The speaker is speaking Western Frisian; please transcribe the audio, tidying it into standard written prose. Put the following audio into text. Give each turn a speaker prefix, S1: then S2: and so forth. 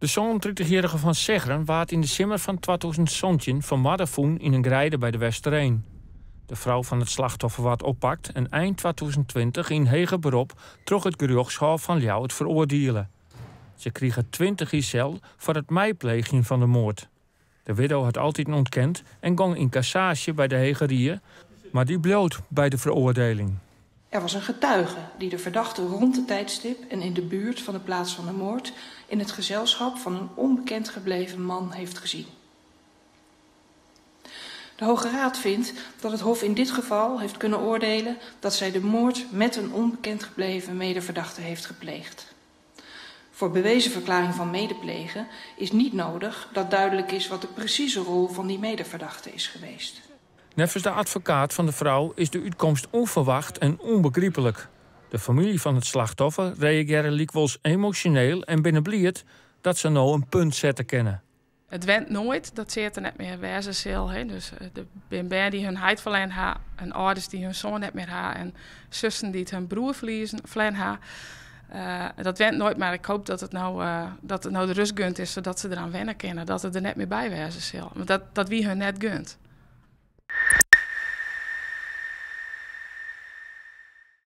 S1: De 37-jierrige fan Seggeren waard yn de simmer fan 2017 fermoarde fûn yn in greide by De Westereen. De frou fan it slachtoffer waard oppakt en ein 2020 yn heger berop troch it gerjochtshôf fan Ljouwert feroardiele. Se krige 20 jier sel foar it meipleegjen fan de moard. De widdo hat altiten ûntkend en gong yn kassaasje by de Hege Rie, mar dy bliuwt by de feroardieling.
S2: Er was een getuige die de verdachte rond het tijdstip en in de buurt van de plaats van de moord in het gezelschap van een onbekend gebleven man heeft gezien. De Hoge Raad vindt dat het Hof in dit geval heeft kunnen oordelen dat zij de moord met een onbekend gebleven medeverdachte heeft gepleegd. Voor bewezenverklaring van medeplegen is niet nodig dat duidelijk is wat de precieze rol van die medeverdachte is geweest.
S1: Neffens de advokaat fan de frou is de útkomst ûnferwacht en ûnbegryplik. De famylje fan it slachtoffer reagearre lykwols emosjoneel en binne bliid dat se no in punt sette kinne.
S3: It went noait dat Tseard der net mear wêze sil. Dus der binne bern dy't hun heit ferlern ha, en âlders dy't hun soan net mear ha en sussen dy't hun broer ferlern ha. Dat went noait, mar ik hoop dat it no, dat it no de rêst gund is, sadat se deroan wenne kinne, dat it der net mear by wêze sil. Want dat wie hun net gund.